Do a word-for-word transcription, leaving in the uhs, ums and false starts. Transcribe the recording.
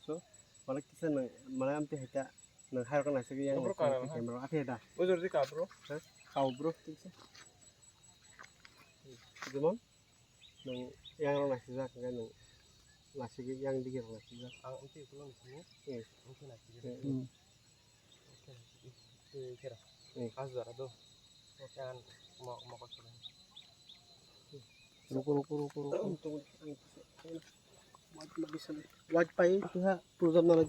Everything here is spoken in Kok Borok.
So, wala kisa nang, mana amte heta, nang hai ko nasi yang. Bro, nang kana, ha? Camera ate da. Bujur di ka, bro. Ha? Kau, bro, kisa. Jemon, nang yang rong nasi jak, kan nang nasi yang dikir nasi jak. Ang amte ulo nasi. Eh. Amte nasi. Eh. Hmm. Kera. Eh. Kas dara do. Kan mo mo ko. Ruko, ruko, ruko, ruko. Wajpai tu ha, tu jam na.